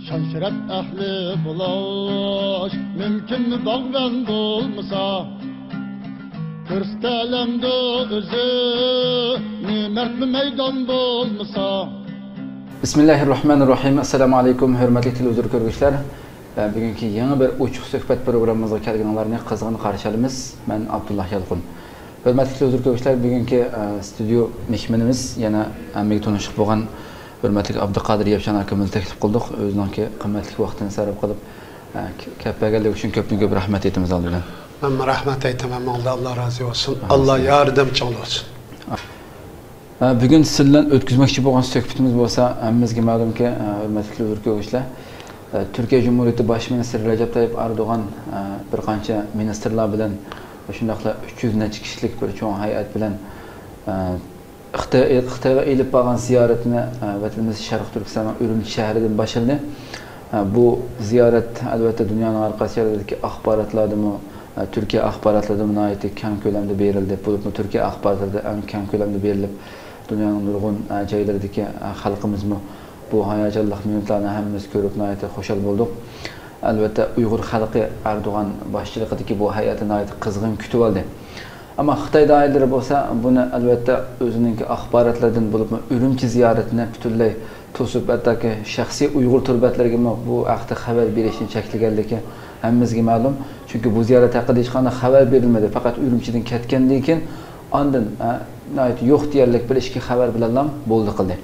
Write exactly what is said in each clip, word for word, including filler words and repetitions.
شان-شەرەپ ئەھلى بولۇش مۇمكىنمۇ باغۋەن بولمىسا؟ كۆرسىتەلەمدۇ ئۆزىنى مەردمۇ مەيدان بولمىسا؟ بىسمىللاھىررەھمانىررەھىم. ئەسسالامۇ ئەلەيكۇم، ھۆرمەتلىك تېلېۋىزور كۆرگۈچىلەر. بۈگۈنكى يېڭى بىر ئوچۇق سۆھبەت پروگراممىمىزغا كەلگىنىڭلارنى قىزغىن قارشى ئالىمىز. مەن ئابدۇللا يالقۇن. ھۆرمەتلىك تېلېۋىزور كۆرگۈچىلەر، بۈگۈنكى، ئە، ستۇدىيو مېھمىنىمىز يەنە ھەممىگە تونۇشلۇق بولغان ھۆرمەتلىك ئابدۇقادىر ياپچان ئاكىمىزنى تەكلىپ قىلدۇق. ئۆزىنىڭكى قىممەتلىك ۋاقتىنى سەرپ قىلىپ، ئە، ك-، كەپ بەرگەنلىكى ئۈچۈن كۆپتىن كۆپ رەھمەت ئېيتىمىز ئالدى بىلەن. مەنمۇ رەھمەت ئېيتىمەن، ھەممىڭلارغا ئاللا رازى بولسۇن. ئامىن. ئاللا ياردەمچىڭلار بولسۇن. ئە، بۈگۈن سىز بىلەن ئۆتكۈزمەكچى بولغان سۆھبىتىمىز بولسا، ھەممىمىزگە مەلۇمكى، ئە، ھۆرمەتلىك تېلېۋىزور كۆرگۈچىلەر، ئە، تۈركىيە جۇمھۇرىيىتى باش مىنىستىرى رەجەپ تايىپ ئەردوغان، ئە، بىر قانچە مىنىستىرلار بىلەن، شۇنداقلا ئۈچ يۈز نەچچە كىشىلىك بىر چوڭ ھەيئەت بىلەن، ئە، خىتاي، خىتايغا ئېلىپ بارغان زىيارىتىنى، ئە، ۋەتىنىمىز شەرقىي تۈركىستاننىڭ ئۈرۈمچى شەھىرىدىن باشلىدى. ئە، بۇ زىيارەت، ئەلۋەتتە، دۇنيانىڭ ھەر قايسى يەرلىرىدىكى ئاخباراتلاردىمۇ، ئە، تۈركىيە ئاخباراتلىرىدىمۇ ناھايىتى كەڭ كۆلەمدە بېرىلدى. بولۇپمۇ تۈركىيە ئاخباراتلىرىدا ئەڭ كەڭ كۆلەمدە بېرىلىپ، دۇنيانىڭ نۇرغۇن، ئە، جايلىرىدىكى، ئە، خەلقىمىزمۇ بۇ ھاياجانلىق مىنۇتلارنى ھەممىمىز كۆرۈپ ناھايىتى خۇشال بولدۇق. ئەلۋەتتە، ئۇيغۇر خەلقى ئەردوغان باشچىلىقىدىكى بۇ ھەيئەتنى ناھايىتى قىزغىن كۈتۈۋالدى. ئەمما خىتاي دائىرىلىرى بولسا بۇنى ئەلۋەتتە ئۆزىنىڭكى ئاخباراتلىرىدىن، بولۇپمۇ ئۈرۈمچى زىيارىتىنى پۈتۈنلەي توسۇپ، ھەتتاكى شەخسىي ئۇيغۇر تور بەتلىرىگىمۇ بۇ ھەقتە خەۋەر بېرىشنى چەكلىگەنلىكى ھەممىمىزگە مەلۇم. چۈنكى بۇ زىيارەت ھەققىدە ھېچقانداق خەۋەر بېرىلمىدى. پەقەت ئۈرۈمچىدىن كەتكەندىن كېيىن ئاندىن، ئە، ناھايىتى يوق دېيەرلىك بىر ئىچكى خەۋەر بىلەنلا بولدى قىلدى.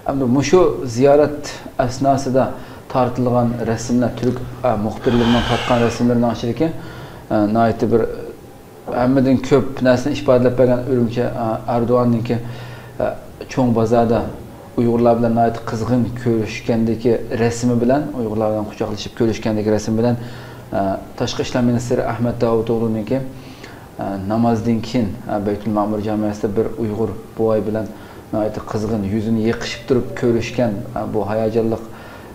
ئەمدى مۇشۇ زىيارەت ئەسناسىدا تارتىلغان رەسىملەر، تۈرك، ئە، مۇخبىرلىرىنىڭ تارتقان رەسىملىرىنىڭ ئىچىدىكى، ئە، ناھايىتى بىر ھەممىدىن كۆپ نەرسىنى ئىپادىلەپ بەرگەن ئۈرۈمچى، ئە، ئەردوغاننىڭكى، ئە، چوڭ بازاردا ئۇيغۇرلار بىلەن ناھايىتى قىزغىن كۆرۈشكەندىكى رەسىمى بىلەن، ئۇيغۇرلار بىلەن قۇچاقلىشىپ كۆرۈشكەندىكى رەسىمى بىلەن، ئە، تاشقى ئىشلار مىنىستىرى ئەخمەت داۋۇتئوغلۇنىڭكى، ئە، نامازدىن كېيىن، ئە، بەيتۇل مەمۇر جامىئەسىدە بىر ئۇيغۇر بوۋاي بىلەن ناھايىتى قىزغىن يۈزىنى يېقىشىپ تۇرۇپ كۆرۈشكەن، ئە، بۇ ھاياجانلىق،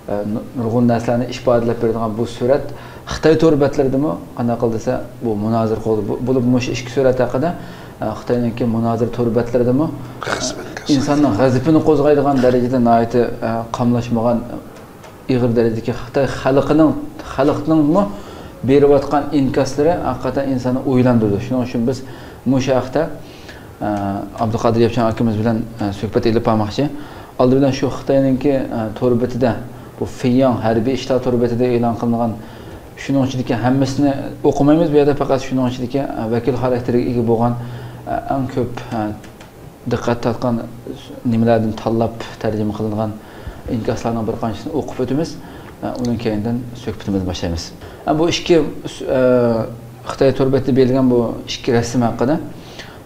ئە، نۇ-، نۇرغۇن نەرسىلەرنى ئىپادىلەپ بېرىدىغان بۇ سۈرەت خىتاي تور بەتلىرىدىمۇ، قانداق قىلدى دېسە، بۇ مۇنازىرە قىلدى. بۇ، بولۇپ مۇشۇ ئىككى سۈرەت ھەققىدە، ئە، خىتاينىڭكى مۇنازىرە تور بەتلىرىدىمۇ، ئە، قىزغىن، قىزغىن. ئىنساننىڭ غەزىپىنى قوزغايدىغان دەرىجىدە ناھايىتى، ئە، قاملاشمىغان، ئېغىر دەرىجىدىكى خىتاي خەلقىنىڭ، خەلقنىڭمۇ بېرىۋاتقان ئىنكاسلىرى ھەقىقەتەن ئىنساننى ئويلاندۇرىدۇ. شۇنىڭ ئۈچۈن بىز مۇشۇ ھەقتە، ئە، ئابدۇقادىر ياپچان ئاكىمىز بىلەن، ئە، سۆھبەت ئېلىپ بارماقچى. ئالدى بىلەن شۇ خىتاينىڭكى، ئە، تور بېتىدە، بۇ فېيياڭ ھەربىي ئىشلار تور بېتىدە ئېلان قىلىنغان، شۇنىڭ ئىچىدىكى ھەممىسىنى ئوقۇمايمىز، بۇ يەردە پەقەت شۇنىڭ ئىچىدىكى، ئە، ۋەكىل خاراكتېرىگە ئىگە بولغان، ئە، ئەڭ كۆپ، ئە، دىققەت تارتقان نېمىلەردىن تاللاپ تەرجىمە قىلىنغان ئىنكاسلارنىڭ بىر قانچىسىنى ئوقۇپ ئۆتىمىز. ئۇنىڭ كەينىدىن سۆھبىتىمىزنى باشلايمىز. بۇ ئىككى، ئە، خىتاي تور بېتىدە بېرىلگەن بۇ ئىككى رەسىم ھەققىدە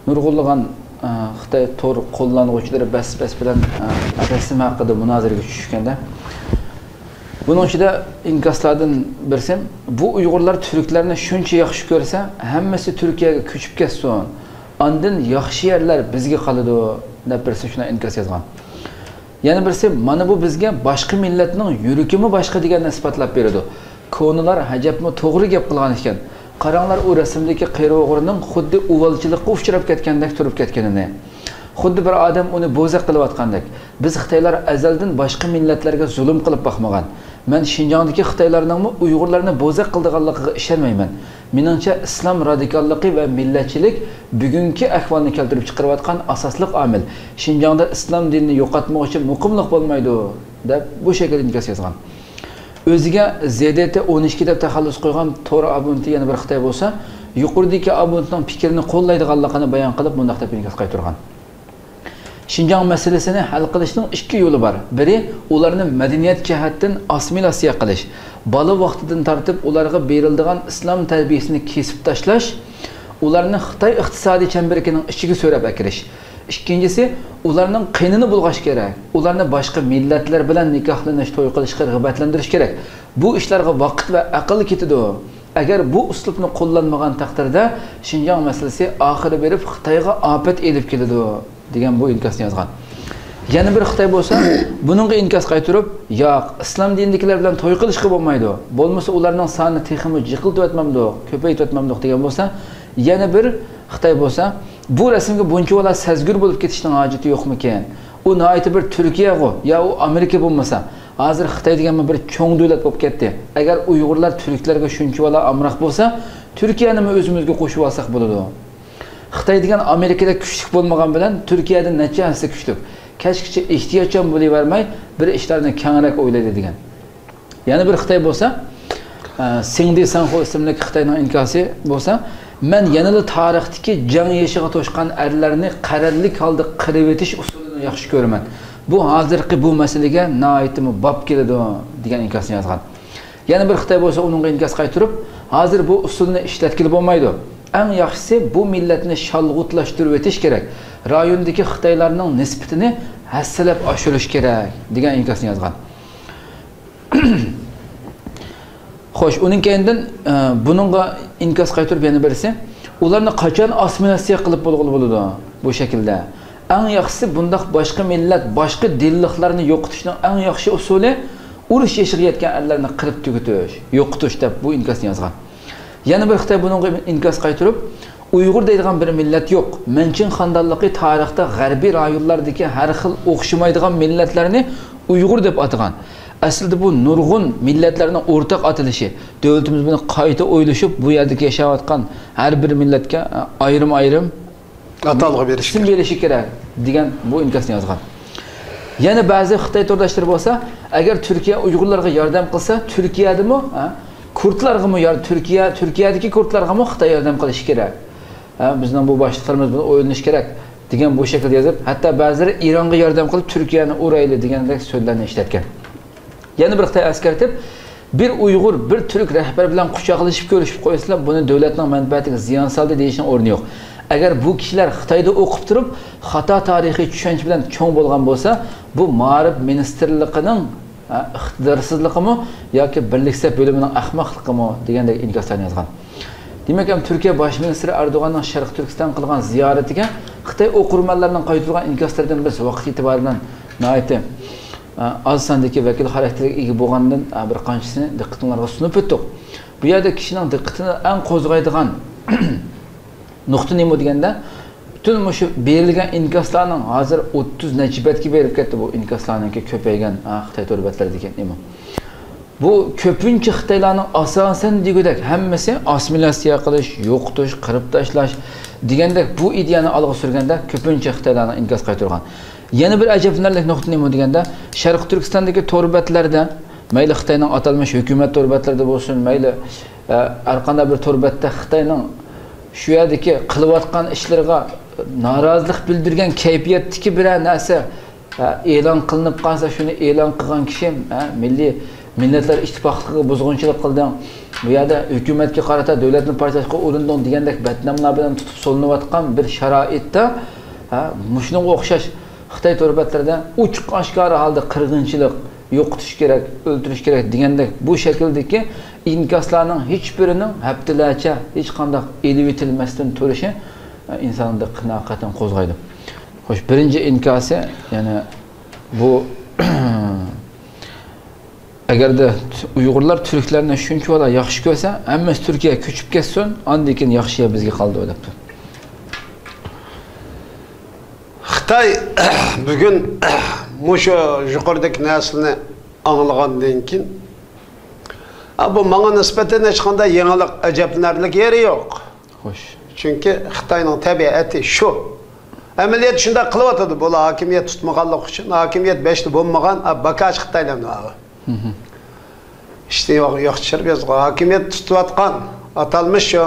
نۇرغۇنلىغان، ئە، خىتاي تور قوللانغۇچىلىرى بەس-بەس بىلەن، ئە، رەسىم ھەققىدە مۇنازىرىگە چۈشۈشكەندە، بۇنىڭ ئىچىدە ئىنكاسلاردىن بىرسى، بۇ ئۇيغۇرلار تۈركلەرنى شۇنچە ياخشى كۆرسە، ھەممىسى تۈركىيەگە كۆچۈپ كەتسۇن، ئاندىن ياخشى يەرلەر بىزگە قالىدۇ، دەپ بىرسى شۇنداق ئىنكاس يازغان. يەنە بىرسى، مانا بۇ بىزگە باشقا مىللەتنىڭ يۈرىكىمۇ باشقا دېگەننى ئىسپاتلاپ بېرىدۇ. كونىلار ئەجەبمۇ توغرا گەپ قىلغان ئىكەن. قاراڭلار، ئۇ رەسىمدىكى قېرى ئوغرىنىڭ خۇددى ئۇۋالچىلىققا ئۇچراپ كەتكەندەك تۇرۇپ كەتكىنىنى. خۇددى بىر ئادەم ئۇنى بوزەك قىلىۋاتقاندەك. بىز خىتايلار ئەزەلدىن باشقا مىللەتلەرگە زۇلۇم قىلىپ باقمىغان. مەن شىنجاڭدىكى خىتايلارنىڭمۇ ئۇيغۇرلارنى بوزەك قىلىدىغانلىقىغا ئىشەنمەيمەن. مېنىڭچە، ئىسلام رادىكاللىقى ۋە مىللەتچىلىك بۈگۈنكى ئەھۋالنى كەلتۈرۈپ چىقىرىۋاتقان ئاساسلىق ئامىل. شىنجاڭدا ئىسلام دىنىنى يوقاتمىغۇچە مۇقىملىق بولمايدۇ، دەپ بۇ شەكىلدە ئىنكاس يازغان. ئۆزىگە زې دې تې ئون ئىككى دەپ تەخەللۇس قويغان تور ئابونېنتى يەنە بىر خىتاي بولسا، يۇقىرىدىكى ئابونېنتنىڭ پىكرىنى قوللايدىغانلىقىنى بايان قىلىپ، مۇنداق دەپ ئىنكاس قايتۇرغان. شىنجاڭ مەسىلىسىنى ھەل قىلىشنىڭ ئىككى يولى بار. بىرى، ئۇلارنى مەدەنىيەت جەھەتتىن ئاسسىمىلياتسىيە قىلىش. بالا ۋاقتىدىن تارتىپ ئۇلارغا بېرىلىدىغان ئىسلام تەربىيەسىنى كېسىپ تاشلاش، ئۇلارنى خىتاي ئىقتىسادىي چەمبىرىكىنىڭ ئىچىگە سۆرەپ ئەكىرىش. ئىككىنچىسى، ئۇلارنىڭ قېنىنى بۇلغاش كېرەك. ئۇلارنى باشقا مىللەتلەر بىلەن نىكاھلىنىش، توي قىلىشقا رىغبەتلەندۈرۈش كېرەك. بۇ ئىشلارغا ۋاقىت ۋە ئەقىل كېتىدۇ. ئەگەر بۇ ئۇسلۇبنى قوللانمىغان تەقدىردە، شىنجاڭ مەسىلىسى ئاخىرى بېرىپ خىتايغا ئاپەت ئېلىپ كېلىدۇ، دېگەن بۇ ئىنكاسنى يازغان. يەنە بىر خىتاي بولسا، بۇنىڭغا ئىنكاس قايتۇرۇپ، ياق، ئىسلام دىنىدىكىلەر بىلەن توي قىلىشقا بولمايدۇ، بولمىسا ئۇلارنىڭ سانىنى تېخىمۇ جىقىلتىۋەتمەمدۇق، كۆپەيتىۋەتمەمدۇق، دېگەن بولسا، يەنە بىر خىتاي بولسا، بۇ رەسىمگە بۇنچىۋالا سەزگۈر بولۇپ كېتىشنىڭ ھاجىتى يوقمىكىن؟ ئۇ ناھايىتى بىر تۈركىيەغۇ، يا ئۇ ئامېرىكا بولمىسا، ھازىر خىتاي دېگەنمۇ بىر چوڭ دۆلەت بولۇپ كەتتى. ئەگەر ئۇيغۇرلار تۈركلەرگە شۇنچىۋالا ئامراق بولسا، تۈركىيەنىمۇ ئۆزىمىزگە قوشۇپ ئالساق بولىدۇ. خىتاي دېگەن ئامېرىكىدەك كۈچلۈك بولمىغان بىلەن تۈركىيەدىن نەچچە ھەسسە كۈچلۈك. كەچكىچە ئېھتىياتچان بولۇۋەرمەي، بىر ئىشلارنى كەڭرەك ئويلايدۇ دېگەن. يەنە بىر خىتاي بولسا، ئە، سىڭدى ساڭخۇ ئىسىملىك خىتاينىڭ ئىنكاسى بولسا، مەن يەنىلا تارىختىكى جەڭ يېشىغا توشقان ئەرلەرنى قەرەللىك ھالدا قىرىۋېتىش ئۇسۇلىنى ياخشى كۆرىمەن. بۇ ھازىرقى بۇ مەسىلىگە ناھايىتىمۇ باب كېلىدۇ، دېگەن ئىنكاسنى يازغان. يەنە بىر خىتاي بولسا ئۇنىڭغا ئىنكاس قايتۇرۇپ، ھازىر بۇ ئۇسۇلنى ئىشلەتكىلى بولمايدۇ. ئەڭ ياخشىسى بۇ مىللەتنى شالغۇتلاشتۇرۇۋېتىش كېرەك. رايوندىكى خىتايلارنىڭ نىسبىتىنى ھەسسىلەپ ئاشۇرۇش كېرەك، دېگەن ئىنكاسنى يازغان. خوش، ئۇنىڭ كەينىدىن، ئە، بۇنىڭغا ئىنكاس قايتۇرۇپ يەنە بىرسى، ئۇلارنى قاچان ئاسسىمىلياتسىيە قىلىپ بولغىلى بولىدۇ بۇ شەكىلدە؟ ئەڭ ياخشىسى بۇنداق باشقا مىللەت، باشقا دىنلىقلارنى يوقىتىشنىڭ ئەڭ ياخشى ئۇسۇلى ئۇرۇش يېشىغا يەتكەن ئەرلەرنى قىرىپ تۈگىتىش، يوقىتىش دەپ بۇ ئىنكاسنى يازغان. يەنە بىر خىتاي بۇنىڭغا ئىنكاس قايتۇرۇپ، ئۇيغۇر دەيدىغان بىر مىللەت يوق. مەنچىڭ خاندانلىقى تارىختا غەربىي رايونلاردىكى ھەر خىل ئوخشىمايدىغان مىللەتلەرنى ئۇيغۇر دەپ ئاتىغان. ئەسلىدە بۇ نۇرغۇن مىللەتلەرنىڭ ئورتاق ئاتىلىشى. دۆلىتىمىز بۇنى قايتا ئويلىشىپ، بۇ يەردىكى ياشاۋاتقان ھەر بىر مىللەتكە، ئە، ئايرىم-ئايرىم ئاتالغۇ بېرىش ئىسىم كېرەك. بېرىشى كېرەك، دېگەن بۇ ئىنكاسنى يازغان. يەنە بەزى خىتاي تورداشلىرى بولسا، ئەگەر تۈركىيە ئۇيغۇرلارغا ياردەم قىلسا، تۈركىيەدىمۇ، ھە، كۇردلارغىمۇ يار-، تۈركىيە، تۈركىيەدىكى كۇردلارغىمۇ خىتاي ياردەم قىلىشى كېرەك. ھە، بىزنىڭ بۇ باشلىقلىرىمىز بۇنى ئويلىنىشى كېرەك، دېگەن بۇ شەكىلدە يېزىپ، ھەتتا بەزىلىرى ئىرانغا ياردەم قىلىپ، تۈركىيەنى ئۇرايلى دېگەندەك سۆزلەرنى ئىشلەتكەن. يەنە بىر خىتاي ئەسكەرتىپ، بىر ئۇيغۇر بىر تۈرك رەھبەر بىلەن قۇچاقلىشىپ كۆرۈشۈپ قويسىلا، بۇنى دۆلەتنىڭ مەنپەئەتىگە زىيان سالدى دېيىشنىڭ ئورنى يوق. ئەگەر بۇ كىشىلەر خىتايدا ئوقۇپ تۇرۇپ، خاتا تارىخىي چۈشەنچە بىلەن چوڭ بولغان بولسا، بۇ مائارىپ مىنىستىرلىقىنىڭ، ھە، ئىقتىدارسىزلىقىمۇ ياكى بىرلىك سەپ بۆلۈمىنىڭ ئەخمەقلىقىمۇ دېگەندەك ئىنكاسلارنى يازغان. دېمەك، ھەم تۈركىيە باش مىنىستىرى ئەردوغاننىڭ شەرقىي تۈركىستان قىلغان زىيارىتىگە خىتاي ئوقۇرمەنلىرىنىڭ قايتۇرغان ئىنكاسلىرىدىن بىز ۋاقىت ئېتىبارى بىلەن ناھايىتى، ئە، ئاز ساندىكى ۋەكىل خاراكتېرىگە ئىگە بولغاندىن، ئە، بىر قانچىسىنى دىققىتىڭلارغا سۇنۇپ ئۆتتۇق. بۇ يەردە كىشىنىڭ دىققىتىنى ئەڭ قوزغايدىغان نۇقتا نېمە دېگەندە، پۈتۈن مۇشۇ بېرىلگەن ئىنكاسلارنىڭ ھازىر ئوتتۇز نەچچە بەتكە بېرىپ كەتتى، بۇ ئىنكاسلارنىڭكى كۆپەيگەن، ھە، خىتاي تور بەتلىرىدىكى نېمە. بۇ كۆپىنچە خىتايلارنىڭ ئاساسەن دېگۈدەك ھەممىسى ئاسسىمىلياتسىيە قىلىش، يوقىتىش، قىرىپ تاشلاش دېگەندەك بۇ ئىدىيەنى ئالغا سۈرگەندە كۆپىنچە خىتايلارنىڭ ئىنكاس قايتۇرغان. يەنە بىر ئەجەبلىنەرلىك نۇقتا نېمە دېگەندە، شەرقىي تۈركىستاندىكى تور بەتلەردە، مەيلى خىتاينىڭ ئاتالمىش ھۆكۈمەت تور بەتلىرىدە بولسۇن، مەيلى، ئە، ھەرقانداق بىر تور بەتتە خىتاينىڭ شۇ يەردىكى قىلىۋاتقان ئىشلىرىغا نارازىلىق بىلدۈرگەن كەيپىياتتىكى بىرەر نەرسە، ھە، ئېلان قىلىنىپ قالسا، شۇنى ئېلان قىلغان كىشى، ھە، مىللىي، مىللەتلەر ئىتتىپاقلىقىغا بۇزغۇنچىلىق قىلدىڭ، بۇ يەردە ھۆكۈمەتكە قارىتا دۆلەتنى پارچىلاشقا ئۇرۇندۇڭ دېگەندەك بەتناملار بىلەن تۇتۇپ سولىنىۋاتقان بىر شارائىتتا، ھە، مۇشۇنىڭغا ئوخشاش خىتاي تور بەتلىرىدە ئوچۇق ئاشكارا ھالدا قىرغىنچىلىق، يوقىتىش كېرەك، ئۆلتۈرۈش كېرەك دېگەندەك بۇ شەكىلدىكى ئىنكاسلارنىڭ ھېچبىرىنىڭ ھەپتىلەرچە ھېچقانداق ئېلىۋېتىلمەستىن تۇرۇشى، ئە، ئىنساننىڭ دىققىتىنى ھەقىقەتەن قوزغايدۇ. خوش، بىرىنچى ئىنكاسى، يەنى بۇ ئەگەردە ئۇيغۇرلار تۈركلەرنى شۇنچىۋالا ياخشى كۆرسە، ھەممىسى تۈركىيەگە كۆچۈپ كەتسۇن، ئاندىن كېيىن ياخشى يەر بىزگە قالىدۇ، دەپتۇ. خىتاي بۈگۈن مۇشۇ يۇقىرىدىكى نەرسىلەرنى ئاڭلىغاندىن كېيىن، ئا، بۇ ماڭا نىسبەتەن ھېچقانداق يېڭىلىق، ئەجەبلىنەرلىك يېرى يوق. خوش. چۈنكى خىتاينىڭ تەبىئىتى شۇ. ئەمەلىيەتتە شۇنداق قىلىۋاتىدۇ. بۇلار ھاكىمىيەت تۇتمىغانلىقى ئۈچۈن، ھاكىمىيەت بېشىدا بولمىغان، ئا، باكاچ خىتايلار بۇ. مھم. ئىشتىن يوق، يوق چىشىرىپ يازغان. ھاكىمىيەت تۇتۇۋاتقان ئاتالمىش شۇ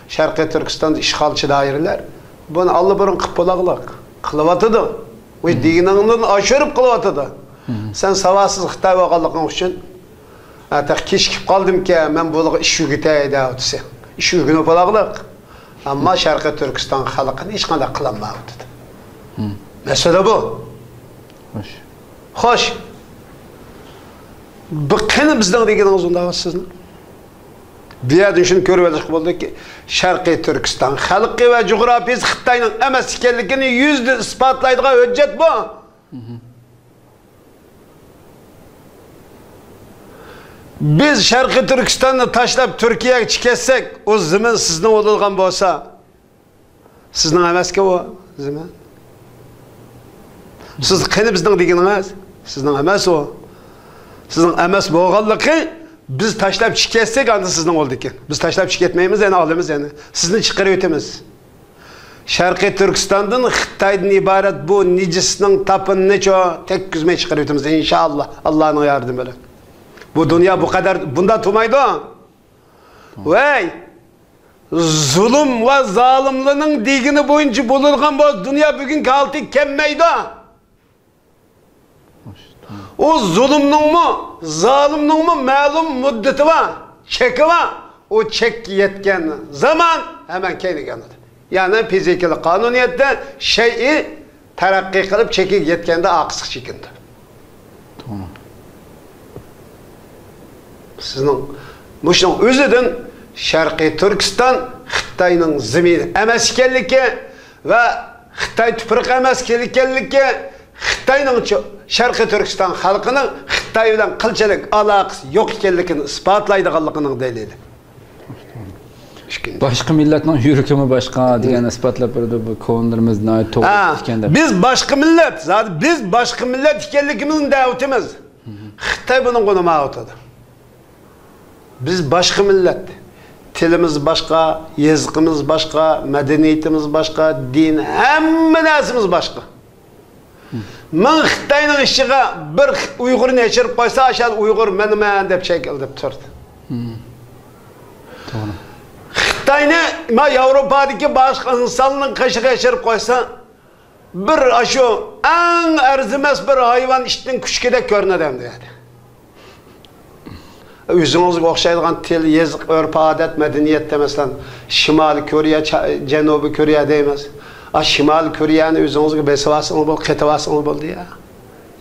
شەرقىي تۈركىستاندا ئىشغالچى دائىرىلەر بۇنى ئاللىبۇرۇن قىلىپ بولاغلىق. قىلىۋاتىدۇ. ئۇ مھم. دېگىنىڭدىن ئاشۇرۇپ قىلىۋاتىدۇ. مھم. سەن ساۋاتسىز خىتاي بولغانلىقىڭ ئۈچۈن، ئاتاق كېچىكىپ قالدىمكەن، مەن بۇلارغا ئىش ئۆگىتەي دەۋاتىسەن. ئىش ئۆگىنىپ بولاغلىق. ئەمما شەرقىي تۈركىستان خەلقىنى ھېچقانداق قىلالمايۋاتىدۇ. مم. مەسىلە بۇ. خوش. خوش. بۇ قېنى بىزنىڭ دېگىنىڭىز ئۇنداق سىزنىڭ؟ بۇ يەردىن شۇنى كۆرۈۋېلىشقا بولىدۇكى، شەرقىي تۈركىستان خەلقى ۋە جۇغراپىيىسى خىتاينىڭ ئەمەس ئىكەنلىكىنى يۈزدە ئىسپاتلايدىغان ھۆججەت بۇ. مم. بىز شەرقىي تۈركىستاننى تاشلاپ تۈركىيەگىچە كەتسەك، ئۇ زېمىن سىزنىڭ بولىدىغان بولسا، سىزنىڭ ئەمەسكەن ئۇ زېمىن. سىز قېنى بىزنىڭ دېگىنىڭىز؟ سىزنىڭ ئەمەس ئۇ. سىزنىڭ ئەمەس بولغانلىقى، بىز تاشلاپ چىقىپ كەتسەك، ئاندىن سىزنىڭ بولىدىكەن. بىز تاشلاپ چىقىپ كەتمەيمىز، يەنە ئالىمىز، يەنە سىزنى چىقىرىۋېتىمىز. شەرقىي تۈركىستاندىن، خىتايدىن ئىبارەت بۇ نىجىسنىڭ تاپىنىنىچۇ تەگكۈزمەي چىقىرىۋېتىمىز، ئىنشائاللا، ئاللانىڭ ياردىمى بىلەن. بۇ دۇنيا بۇ قەدەر، بۇنداق تۇرمايدۇ. ۋەي، زۇلۇم ۋە زالىملارنىڭ دېگىنى بويىچە بولىدىغان بولسا، دۇنيا بۈگۈنكى ھالىتىگە كەلمەيدۇ. ئۇ زۇلۇمنىڭمۇ، زالىمنىڭمۇ مەلۇم مۇددىتى بار، چېكى بار. ئۇ چەككە يەتكەن زامان ھەمەن كەينىگە يانىدۇ. يەنى فىزىكىلىق قانۇنىيەتتە شەيئى تەرەققىي قىلىپ چېكىگە يەتكەندە ئارقىسىغا چېكىنىدۇ. توغرا. سىزنىڭ مۇشۇنىڭ ئۆزىدىن شەرقىي تۈركىستان خىتاينىڭ زېمىنى ئەمەس ئىكەنلىكى ۋە خىتاي تۇپرىقى ئەمەس ئىكەنلىكى، خىتاينىڭ چو-، شەرقىي تۈركىستان خەلقىنىڭ خىتاي بىلەن قىلچىلىك ئالاقىسى يوق ئىكەنلىكىنى ئىسپاتلايدىغانلىقىنىڭ دەلىلى. ئىككىنچى. باشقا مىللەتنىڭ يۈرىكىمۇ باشقا دېگەن ئىسپاتلاپ بېرىدۇ. بۇ كونىلىرىمىز ناھايىتى توغرا ھە، ئىكەن دەپ. بىز باشقا مىللەت، زادى بىز باشقا مىللەت ئىكەنلىكىمىزنى دەۋېتىمىز. خىتاي بۇنىڭغا ئۇنىمايۋاتىدۇ. بىز باشقا مىللەت. تىلىمىز باشقا، يېزىقىمىز باشقا، مەدەنىيىتىمىز باشقا، دىن، ھەممە نەرسىمىز باشقا. مىڭ خىتاينىڭ ئىچىگە بىر ئۇيغۇرنى ياشىرىپ قويسا، ئاشۇ ئۇيغۇر مەنمەن دەپ شەكىلدە تۇرىدۇ. توغرا. خىتاينى ما ياۋروپادىكى باشقا ئىنساننىڭ قېشىغا ياشىرىپ قويسا، بىر ئاشۇ ئەڭ ئەرزىمەس بىر ھايۋان ئىتنىڭ كۈچۈكىدەك كۆرۈنىدۇ ئەمدى. ئۆزىڭىزگە ئوخشايدىغان تىل، يېزىق، ئۆرپ-ئادەت، مەدەنىيەتتە، مەسىلەن، شىمالىي كورېيە، چا-، جەنۇبىي كورېيە دەيمىز. ئا، شىمالىي كورېيەنى ئۆزىڭىزگە بېسىۋالسىڭىز بولدى، قېتىۋالسىڭىز بولدى يا.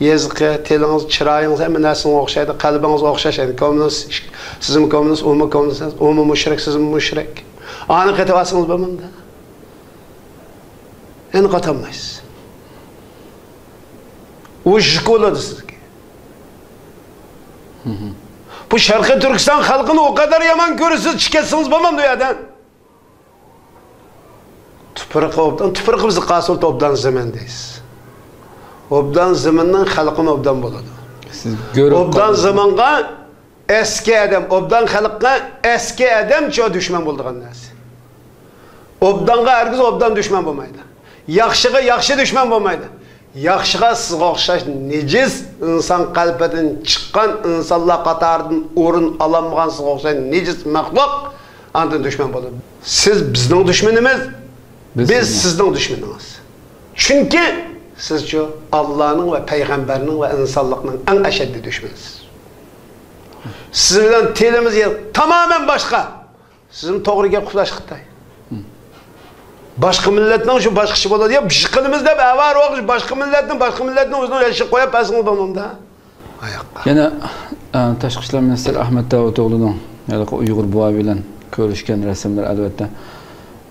يېزىقى، تىلىڭىز، چىرايىڭىز، ھەممە نەرسىڭىز ئوخشايدۇ، قەلبىڭىز ئوخشاش. يەنى كوممۇنىست، سىزمۇ كوممۇنىست، ئۇمۇ كوممۇنىست، ئۇمۇ مۇشرىك، سىزمۇ مۇشرىك. ئانى قېتىۋالسىڭىز بولمامدۇ؟ يەنە قاتالمايسىز. ئۇ شكولا سىزگە. بۇ شەرقىي تۈركىستان خەلقىنى ئۇ قەدەر يامان كۆرىسىز، چىقىپ كەتسىڭىز بولمامدۇ ئۇ يەردىن؟ تۇپرىقى ئوبدان، تۇپرىقى بىزگە قالسا ئوبدان زېمىن دەيسىز. ئوبدان زېمىننىڭ خەلقىمۇ ئوبدان بولىدۇ. سىز كۆرۈپ ئوبدان قالدىڭىز. زېمىنغا ئەسكى ئادەم، ئوبدان خەلققە ئەسكى ئادەمچۇ دۈشمەن بولىدىغان نەرسە. ئوبدانغا ھەرگىز ئوبدان دۈشمەن بولمايدۇ. ياخشىغا ياخشى دۈشمەن بولمايدۇ. ياخشىغا سىزگە ئوخشاش نىجىس، ئىنسان قەلبىدىن چىققان، ئىنسانلار قاتارىدىن ئورۇن ئالالمىغان سىزگە ئوخشاش نىجىس مەخلۇق ئاندىن دۈشمەن بولىدۇ. سىز بىزنىڭ دۈشمىنىمىز، بىز بىز سىزنىڭ. سىزنىڭ دۈشمىنىڭىز. چۈنكى سىزچۇ ئاللانىڭ ۋە پەيغەمبەرنىڭ ۋە ئىنسانلىقنىڭ ئەڭ ئەشەددىي دۈشمىنىسىز. سىز بىلەن تىلىمىز يە-، تامامەن باشقا. سىزمۇ توغرا گەپ قىلىۋاتىسىز خىتاي. باشقا مىللەتنىڭ شۇ باشقىچە بولىدۇ. يا بىز قىلىمىز دەپ ئەۋارە بولغان باشقا مىللەتنى، باشقا مىللەتنىڭ ئۆزىنىڭ ياشىشىغا قويۇپ بەرسىڭىز بولمامدا؟ ئاياققا. يەنە، ئە، تاشقى ئىشلار مىنىستىرى ئەخمەت داۋۇتئوغلۇنىڭ ھېلىقى ئۇيغۇر بوۋاي بىلەن كۆرۈشكەن رەسىملىرى، ئەلۋەتتە،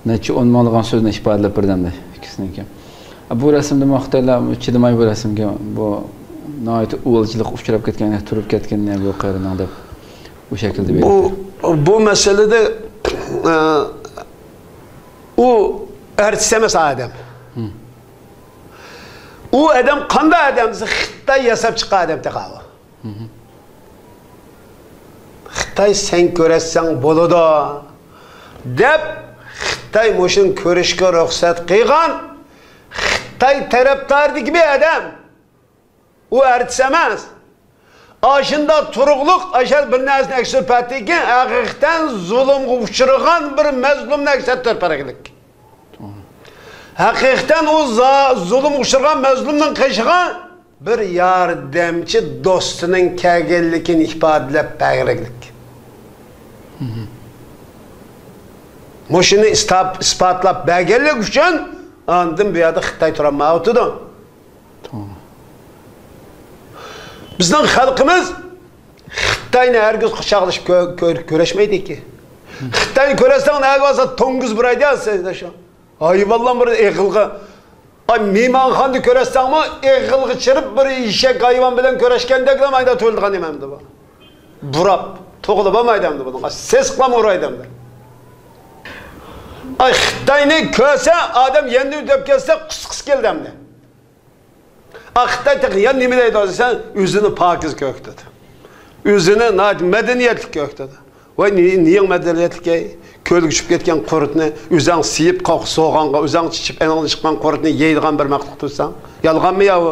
نەچچە ئون مىڭلىغان سۆزنى ئىپادىلەپ بېرىدۇ ئەمدى ئىككىسىنىڭكى. بۇ رەسىمدىمۇ خىتايلار چىدىماي بۇ رەسىمگە، بۇ ناھايىتى ئۇۋالچىلىققا ئۇچراپ كەتكەن، تۇرۇپ كەتكىنىنى بۇ قېرىنىڭ دەپ، بۇ شەكىلدە بۇ، بېرىپتۇ. بۇ مەسىلىدە، ئە، ئۇ ئارتىس ئەمەس ئادەم. ئۇ ئادەم قانداق ئادەم دېسە، خىتاي ياساپ چىققان ئادەم تېخى ئۇ. خىتاي سەن كۆرەتسەڭ بولىدۇ دەپ، خىتاي مۇشۇنى كۆرۈشكە رۇخسەت قىلغان خىتاي تەرەپدارىدىكى بىر ئادەم. ئۇ ئارتىس ئەمەس. ئاشۇنداق تۇرۇقلۇق ئاشۇ بىر نەرسىنى ئەكس ئەتتۈرۈپ بەردىكى، ھەقىقەتەن زۇلۇمغا ئۇچرىغان بىر مەزلۇمنى ئەكس ئەتتۈرۈپ بەرگىلىك. ھەقىقەتەن ئۇ زا-، زۇلۇمغا ئۇچرىغان مەزلۇمنىڭ قېشىغا بىر ياردەمچى دوستىنىڭ كەلگەنلىكىنى ئىپادىلەپ بەرگىلىك. مۇشۇنى ئىستاپ-، ئىسپاتلاپ بەرگەنلىك ئۈچۈن ئاندىن بۇ يەردە خىتاي تۇرالمايۋاتىدۇ. توغرا. بىزنىڭ خەلقىمىز خىتاينى ھەرگىز قۇچاقلىشىپ كۆ-، كۆ-، كۆرۈشمەيدىكى. خىتاينى كۆرەتسەڭ، نەگە بارسا توڭگۇز بۇرايدۇ يا سەن شۇ. ھايۋانلار بىر ئېغىلغا، ئاي، مېھمانخانىدا كۆرەتسەڭمۇ، ئېغىلغا چىرىپ بىر ئېشەك ھايۋان بىلەن كۆرۈشكەندەكلا مايدا تۇيۇلىدىغان نېمە ئەمدى بۇ؟ بۇراپ، توغرا بولمايدۇ ئەمدى بۇنىڭغا. سېسىقلارمۇ ئۇرايدۇ ئەمدى. ئاي، خىتاينى كۆرسە، ئادەم يەنە دەپ كەتسە، قۇسقۇسى كەلدى ئەمدى. ئا، خىتاي تېخى يەنە نېمە دەيدۇ دېسەڭ، ئۆزىنى پاكىز كۆرسىتىدۇ. ئۆزىنى ناھايىتى مەدەنىيەتلىك كۆرسىتىدۇ. ۋاي، نى-، نېيىڭ مەدەنىيەتلىك ئەي؟ كۆلگە چۈشۈپ كەتكەن قۇرتنى ئۆزۈڭ سىيىپ، قاقا سوغانغا ئۆزۈڭ چىچىپ، ئېنىڭدىن چىققان قۇرتنى يەيدىغان بىر مەخلۇق تۇرساڭ. يالغانمۇ يا بۇ؟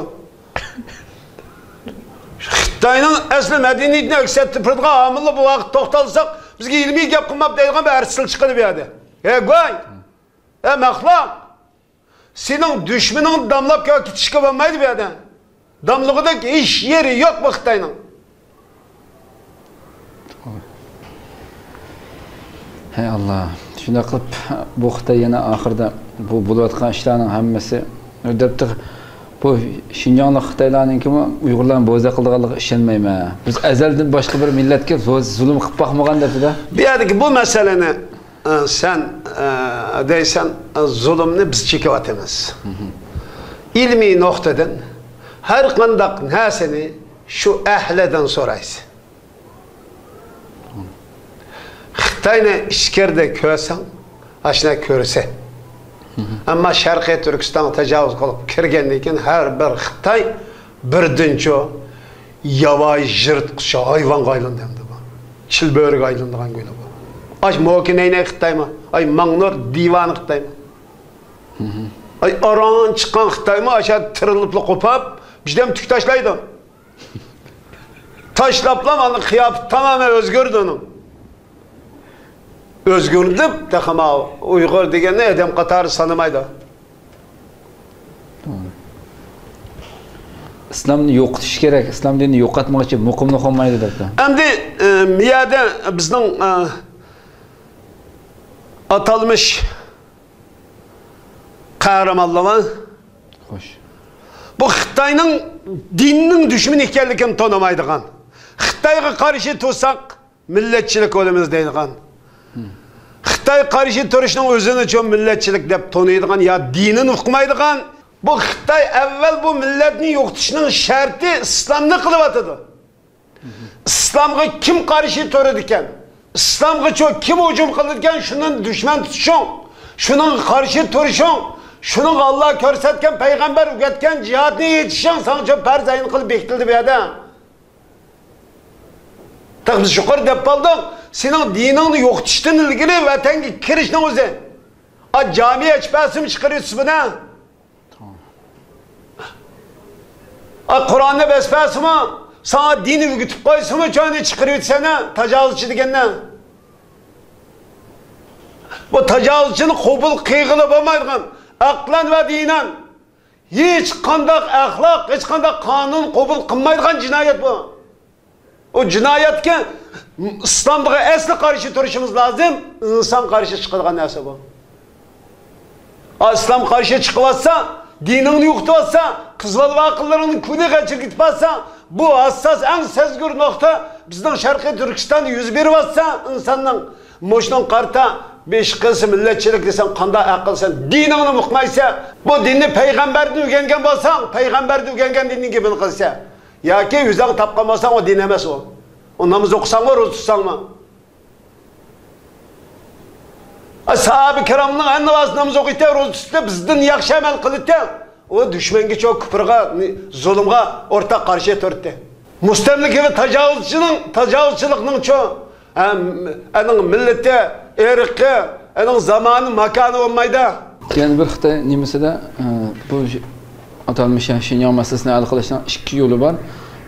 خىتاينىڭ ئەسلى مەدەنىيىتىنى ئەكس ئەتتۈرىدىغان ئامىللار بۇ ۋاقىت توختالساق، بىزگە ئىلمىي گەپ قىلماپ دەيدىغان بىر ئەرسىل چىقىدۇ بۇ يەردە. ھە، گۇاي! ھە، مەخلۇق! سېنىڭ دۈشمىنىڭنى داملاپ كېتىشكە بولمايدۇ بۇ يەردە. داملىغۇدەك ھېچ يېرى يوق بۇ خىتاينىڭ. ھەي ئاللا، شۇنداق قىلىپ بۇ خىتاي يەنە ئاخىرىدا بۇ بولۇۋاتقان ئىشلارنىڭ ھەممىسى دەپتۇ. بۇ شىنجاڭلىق خىتايلارنىڭكىمۇ ئۇيغۇرلارنى بوزەك قىلىدىغانلىقىغا ئىشەنمەيمەن. بىز ئەزەلدىن باشقا بىر مىللەتكە زو-، زۇلۇم قىلىپ باقمىغان دەپتۇ-دە. بۇ يەردىكى بۇ مەسىلىنى، ئە، سەن، ئە، دەيسەن، ئە، زۇلۇمنى بىز چېكىۋاتىمىز. ئىلمىي نۇقتىدىن ھەر قانداق نەرسىنى شۇ ئەھلىدىن سورايسەن. خىتاينى ئىچكىرىدە كۆرسەڭ، ئاشۇنداق كۆرىسەن. ئەمما شەرقىي تۈركىستانغا تاجاۋۇز قىلىپ كىرگەندىن كېيىن ھەر بىر خىتاي بىردىنچۇ ياۋايى يىرتقۇچ ھايۋانغا ئايلاندى ئەمدى بۇ. چىلبۆرىگە ئايلىنىدىغان گۆلى بۇ. ئاش موكىنەينەي خىتايمۇ؟ ئاي ماڭنۇر دىۋانە خىتايمۇ؟ ئاي ئاران چىققان خىتايمۇ ئاشۇ تىرىلىپلا قوپاپ، بىردەم تۈك تاشلايدۇ. تاشلاپلا مانا قىياپىتى تامامەن ئۆزگەردى ئۇنىڭ. ئۆزگەردى، تېخىمۇ ئۇيغۇر دېگەننى ئادەم قاتارىدا سانىمايدۇ. توغرا. ئىسلامنى يوقىتىش كېرەك، ئىسلام دىنىنى يوقاتمىغۇچە مۇقىملىق بولمايدۇ دەپتۇ. ئەمدى، ئە، مۇ يەردە بىزنىڭ، ئە، ئاتالمىش قەھرىمانلىرى، خوش، بۇ خىتاينىڭ دىننىڭ دۈشمىنى ئىكەنلىكىنى تونۇمايدىغان، خىتايغا قارشى تۇرساق مىللەتچىلىك بولىمىز دەيدىغان، خىتاي قارشى تۇرۇشنىڭ ئۆزىنىچۇ مىللەتچىلىك دەپ تونۇيدىغان يا دىنىنى ئۇقمايدىغان، بۇ خىتاي ئەۋۋەل بۇ مىللەتنى يوقىتىشنىڭ شەرتى ئىسلامنى قىلىۋاتىدۇ. ئىسلامغا كىم قارشى تۇرىدىكەن؟ ئىسلامغىچۇ كىم ھۇجۇم قىلىدىكەن؟ شۇنى دۈشمەن تۇتۇشۇڭ، شۇنىڭغا قارشى تۇرۇشۇڭ، شۇنىڭغا ئاللا كۆرسەتكەن، پەيغەمبەر ئۆگەتكەن جىھادنى ئېيتىشىڭ ساڭىچۇ پەرز ئەين قىلىپ بېكىتىلدى بۇ يەردە. تېخى بىز يۇقىرى دەپ قالدۇق، سېنىڭ دىنىڭنى يوقىتىشتىن ئىلگىرى ۋەتەنگە كىرىشنىڭ ئۆزى. ئا، جامى ئېچىپ بەرسىمۇ چىقىرىۋېتىسىز بۇنى. ئا، قۇرئاننى بەس بەرسىمۇ، ساڭا دىننى ئۆگىتىپ قويسىمۇ، چۆنى چىقىرىۋېتىسەن، تاجاۋۇزچى دېگەننى. بۇ تاجاۋۇزچىنى قوبۇل قىلغىلى بولمايدىغان، ئەقلەن ۋە دىنەن ھېچقانداق ئەخلاق، ھېچقانداق قانۇن قوبۇل قىلمايدىغان جىنايەت بۇ. ئۇ جىنايەتكە ئىسلامغا ئەسلى قارشى تۇرۇشىمىز لازىم. ئىنسان قارشى چىقىدىغان نەرسە بۇ. ئا، ئىسلام قارشى چىقىۋاتسا، دىنىڭنى يوقىتىۋاتسا، قىز بالا ۋاقىتلىرىڭنى كۈنى غەچىرگە ئېتىۋاتسا، بۇ ھاسساس، ئەڭ سەزگۈر نۇقتا بىزنىڭ شەرقىي تۈركىستاندا يۈز بېرىۋاتسا، ئىنساننىڭ مۇشۇنىڭغا قارىتا بىر ئىش قىلسا، مىللەتچىلىك دېسەڭ، قانداق ئەقىل سەن؟ دىنىڭنى ئۇقمايسەن. بۇ دىننى پەيغەمبەردىن ئۆگەنگەن بولساڭ، پەيغەمبەردىن ئۆگەنگەن دىننىڭ گېپىنى قىلىسەن. ياكى ئۆزۈڭ تاپقان بولساڭ، ئۇ دىن ئەمەس ئۇ. ئۇ ناماز ئوقۇساڭمۇ، روزا تۇتساڭمۇ. ئە، ساھابە كىرامنىڭ ھەممىسى ناماز ئوقۇيتتى، روزا تۇتتى، بىزدىن ياخشى ئەمەل قىلىتتى. ئۇ دۈشمەنگىچۇ، كۇپرغا، زۇلۇمغا ئورتاق قارشى تۇرتتى. مۇستەملىكە ۋە تاجاۋۇزچىنىڭ، تاجاۋۇزچىلىقنىڭچۇ، ھەم، ئەنىڭ مىللىتى، ئىرقى، ئەنىڭ زامانى، ماكانى بولمايدۇ. يەنە بىر خىتاي نېمىسىدە، ئە، بۇ ئاتالمىش شىنجاڭ مەسىلىسىنى ھەل قىلىشنىڭ ئىككى يولى بار.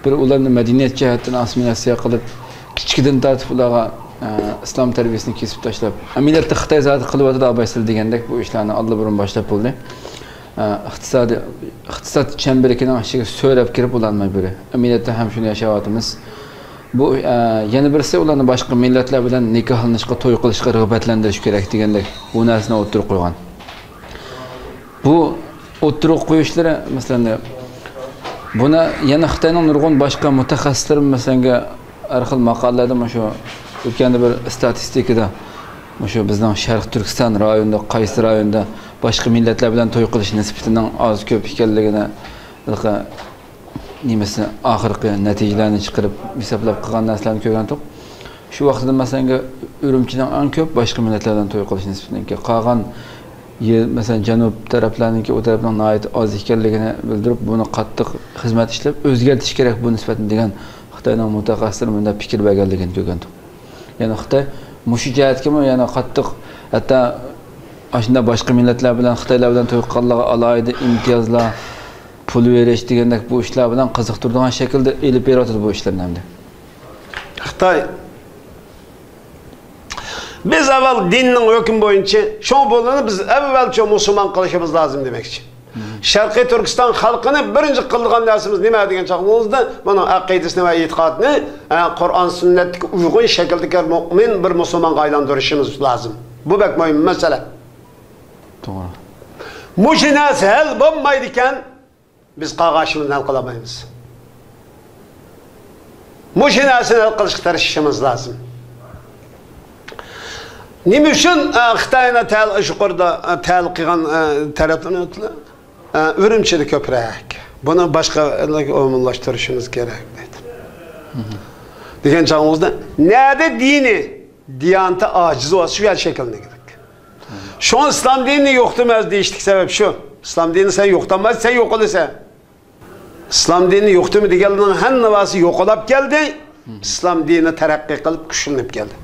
بىرى ئۇلارنى مەدەنىيەت جەھەتتىن ئاسسىمىلياتسىيە قىلىپ، كىچىكىدىن تارتىپ ئۇلارغا، ئە، ئىسلام تەربىيەسىنى كېسىپ تاشلاپ، ئەمەلىيەتتە خىتاي زادى قىلىۋاتىدۇ، ئاباي سىلەر دېگەندەك بۇ ئىشلارنى ئاللىبۇرۇن باشلاپ بولدى. ئە، ئىقتىسادىي، ئىقتىساد چەمبىرىكىنىڭ ئىچىگە سۆرەپ كىرىپ ئۇلارنى بىرى. ئەمەلىيەتتە ھەم شۇنى ياشاۋاتىمىز. بۇ، ئە، يەنە بىرسى ئۇلارنى باشقا مىللەتلەر بىلەن نىكاھلىنىشقا، توي قىلىشقا رىغبەتلەندۈرۈش كېرەك دېگەندەك بۇ نەرسىنى ئوتتۇرىغا قويغان. بۇ ئوتتۇرىغا قويۇشلىرى، مەسىلەن، بۇنى يەنە خىتاينىڭ نۇرغۇن باشقا مۇتەخەسسىسلىرى، مەسىلەن، ھەر خىل ماقالىلەردە مۇشۇ ئۆتكەندە بىر ئىستاتىستىكىدا مۇشۇ بىزنىڭ شەرقىي تۈركىستان رايونىدا، قايسى رايوندا باشقا مىللەتلەر بىلەن توي قىلىش نىسبىتىنىڭ ئاز كۆپ ئىكەنلىكىنى، ھېلىقى نېمىسى، ئاخىرقى نەتىجىلەرنى چىقىرىپ ھېسابلاپ قىلغان نەرسىلەرنى كۆرگەنتۇق. شۇ ۋاقتىدا، مەسىلەن، ئۈرۈمچىنىڭ ئەڭ كۆپ باشقا مىللەتلەر بىلەن توي قىلىش نىسبىتىنىڭكى، قالغان يېر، مەسىلەن، جەنۇب تەرەپلەرنىڭكى، ئۇ تەرەپنىڭ ناھايىتى ئاز ئىكەنلىكىنى بىلدۈرۈپ، بۇنى قاتتىق خىزمەت ئىشلەپ ئۆزگەرتىش كېرەك بۇ نىسبەتنى دېگەن خىتاينىڭ مۇتەخەسسىسلىرى مۇنداق پىكىر بەرگەنلىكىنى كۆرگەنتۇق. يەنى خىتاي مۇشۇ جەھەتكىمۇ يەنە قاتتىق، ھەتتا ئاشۇنداق باشقا مىللەتلەر بىلەن، خىتايلار بىلەن توي قىلغانلارغا ئالاھىدە ئىمتىيازلار، پۇل بېرىش دېگەندەك بۇ ئىشلار بىلەن قىزىقتۇرىدىغان شەكىلدە ئېلىپ بېرىۋاتىدۇ بۇ ئىشلارنى ئەمدى. خىتاي، بىز ئەۋۋەل دىننىڭ ھۆكمى بويىچە، شۇڭا بۇلارنى بىز ئەۋۋەلچە مۇسۇلمان قىلىشىمىز لازىم دېمەكچى. شەرقىي تۈركىستان خەلقىنى بىرىنچى قىلىدىغان نەرسىمىز نېمە دېگەن چاغىمىزدا، بۇنىڭ ئەقىدىسىنى ۋە ئېتىقادىنى، ئە، قۇرئان سۈننەتكە ئۇيغۇن شەكىلدىكى مۇئمىن بىر مۇسۇلمانغا ئايلاندۇرۇشىمىز لازىم. بۇ بەك مۇھىم مەسىلە. توغرا. مۇشۇ نەرسە ھەل بولمايدىكەن، بىز قالغان ئىشىمىزنى ھەل قىلالمايمىز. مۇشۇ نەرسىنى ھەل قىلىشقا تىرىشىشىمىز لازىم. نېمە ئۈچۈن، ئە، خىتاينى تەل-، يۇقىرىدا، ئە، تەلۇق قىلغان، ئە، تەرەپلەرنى، ئە، ئۈرۈمچىدە كۆپرەك؟ بۇنى باشقا ئومۇملاشتۇرۇشىمىز كېرەك دەيدۇ. دېگەن چاغىمىزدا، نەدە دىنى، دىيانىتى ئاجىز بولسا، شۇ يەردە شەكىللىنىدۇ. شۇڭا ئىسلام دىنىنى يوقىتىمىز دېيىشلىك سەۋەب شۇ. ئىسلام دىنىنى سەن يوقىتالمايسەن، سەن يوقىلىسەن. ئىسلام دىنىنى يوقىتىمىز دېگەنلەرنىڭ ھەممىسى يوقىلاپ كەلدى. ئىسلام دىنى تەرەققىي قىلىپ، كۈچلىنىپ كەلدى.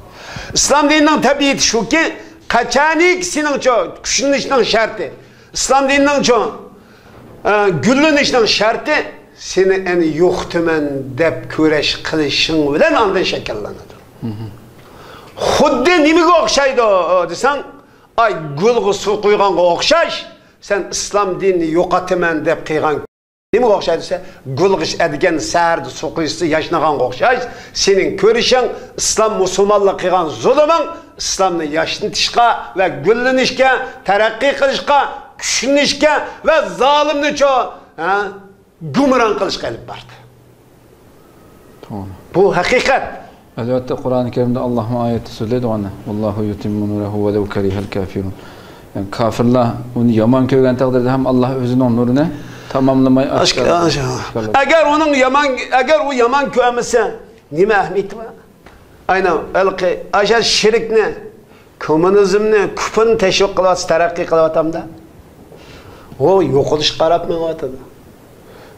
ئىسلام دىنىنىڭ تەبىئىتى شۇكى، قاچانكى سېنىڭچۇ كۈچلىنىشنىڭ شەرتى، ئىسلام دىنىنىڭچۇ، ئە، گۈللىنىشنىڭ شەرتى، سېنى ئەنە يوقىتىمەن دەپ كۈرەش قىلىشىڭ بىلەن ئاندىن شەكىللىنىدۇ. خۇددى نېمىگە ئوخشايدۇ دېسەڭ، ئاي، گۈلگە سۇ قۇيغانغا ئوخشاش، سەن ئىسلام دىنىنى يوقاتىمەن دەپ قىلغان نېمىگە ئوخشايدۇ دېسە، گۈلگە ئەتىگەن سەھەردە سۇ قۇيسا ياشنىغانغا ئوخشاش، سېنىڭ كۆرۈشۈڭ ئىسلام مۇسۇلمانلىققا قىلغان زۇلۇمۇڭ ئىسلامنى ياشنىتىشقا ۋە گۈللىنىشكە، تەرەققىي قىلىشقا، كۈچلىنىشكە ۋە زالىمنىچۇ، ھە، گۇمران قىلىشقا ئېلىپ باردى. توغرا. بۇ ھەقىقەت. ئەلۋەتتە، قۇرئانى كەرىمدە ئاللاھمۇ ئايەتتە سۆزلەيدۇ ئۇنى، ۋاللاھۇ يۇتىممۇ نۇرەھۇ ۋەلەۋ كەرىھەل كافىرۇن. يەنى كافىرلار ئۇنى يامان كۆرگەن تەقدىردە ھەم ئاللاھ ئۆزىنىڭ نۇرىنى تاماملىماي ئاشكارا، ئاشكارا. ئەگەر ئۇنىڭ يامان، ئەگەر ئۇ يامان كۆرمىسە، نېمە ئەھمىيىتى بار؟ ئاينا ھېلىقى ئاشۇ شىركنى، كوممۇنىزمنى، كۇفرنى تەشۋىق قىلىۋاتسا، تەرەققىي قىلىۋاتامدا؟ ئۇ يوقىلىشقا قاراپ مېڭىۋاتىدۇ.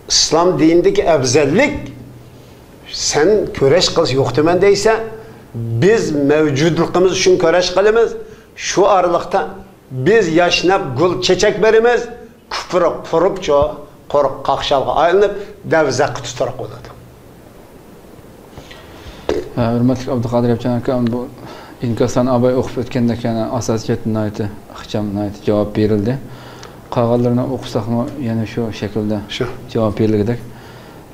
ئىسلام دىنىدىكى ئەۋزەللىك، سەن كۈرەش قىلسا يوقىتىمەن دەيسەن، بىز مەۋجۇتلۇقىمىز ئۈچۈن كۈرەش قىلىمىز. شۇ ئارىلىقتا بىز ياشناپ گۈل چېچەك بېرىمىز، كۇپرى قۇرۇپچۇ، قۇرۇق قاقشالغا ئايلىنىپ، دەۋزەققە تۇتۇرۇق بولىدۇ. ھە، ھۆرمەتلىك ئابدۇقادىر ياپچان ئاكا، بۇ ئىنكاسلارنى ئاباي ئوقۇپ ئۆتكەندەك، يەنە ئاساسىي جەھەتتىن ناھايىتى ئىخچام، ناھايىتى جاۋاب بېرىلدى. قالغانلىرىنى ئوقۇساقمۇ يەنە شۇ شەكىلدە شۇ. جاۋاب بېرىلگۈدەك.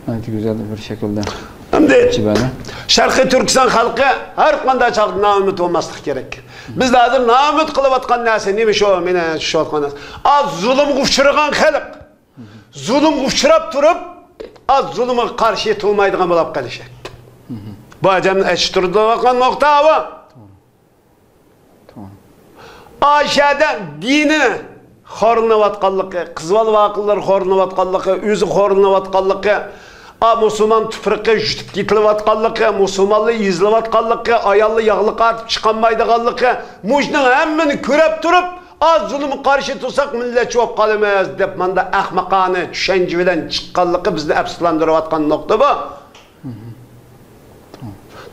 ناھايىتى گۈزەل بىر شەكىلدە ئەمدى ئېچىپ بەردى. شەرقىي تۈركىستان خەلقى ھەر قانداق چاغدا نائۈمىد بولماسلىقى كېرەك. بىز ھازىر نائۈمىد قىلىۋاتقان نەرسە نېمە شۇ؟ مېنى چۈشۈۋاتقان نەرسە. ئاز زۇلۇمغا ئۇچرىغان خەلق. زۇلۇمغا ئۇچراپ تۇرۇپ، ئاز زۇلۇمغا قارشى تۇرمايدىغان بولۇپ قېلىشى. بۇ ئادەمنى ئەچ تۇرىدىغان نۇقتا بۇ. ئاشەدە دىنى خورلىنىۋاتقانلىقى، قىز بالا ۋاقىللىرى خورلىنىۋاتقانلىقى، ئۆزى خورلىنىۋاتقانلىقى، ئا، مۇسۇلمان تۇپرىقى يۇتۇپ كېتىلىۋاتقانلىقى، مۇسۇلمانلار ئېزىلىۋاتقانلىقى، ئاياللار ياغلىق ئارتىپ چىقالمايدىغانلىقى، مۇشۇنىڭ ھەممىنى كۆرۈپ تۇرۇپ، ئا، زۇلۇمغا قارشى تۇرساق مىللەتچى بولۇپ قالىمىز دەپ ماندا ئەخمىقانە چۈشەنچە بىلەن چىققانلىقى بىزنى ئەپسۇسلاندۇرۇۋاتقان نۇقتا بۇ.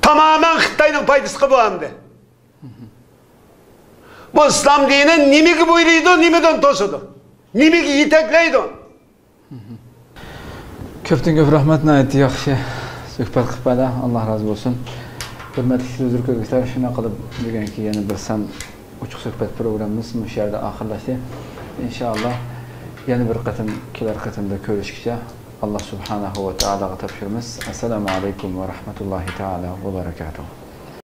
تامامەن خىتاينىڭ پايدىسىغا بۇ ئەمدى. بۇ ئىسلام دىنى نېمىگە بۇيرۇيدۇ، نېمىدىن توسىدۇ، نېمىگە يېتەكلەيدۇ؟ كۆپتىن كۆپ رەھمەت، ناھايىتى ياخشى سۆھبەت قىلىپ بەردى، ئاللا رازى بولسۇن. ھۆرمەتلىك تېلېۋىزور كۆرگۈچىلەر، شۇنىڭ قىلىپ بۈگۈنكى يەنە بىر سان ئوچۇق سۆھبەت پروگراممىمىز مۇشۇ يەردە ئاخىرلاشتى. ئىنشائاللا يەنە بىر قېتىم، كېلەر قېتىمدا كۆرۈشكىچە ئاللا سۇبھانەھۇ ۋە تائالاغا تاپشۇرىمىز. ئەسسالامۇ ئەلەيكۇم ۋە رەھمەتۇللاھى تائالا ۋە بەرەكاتۇھۇ.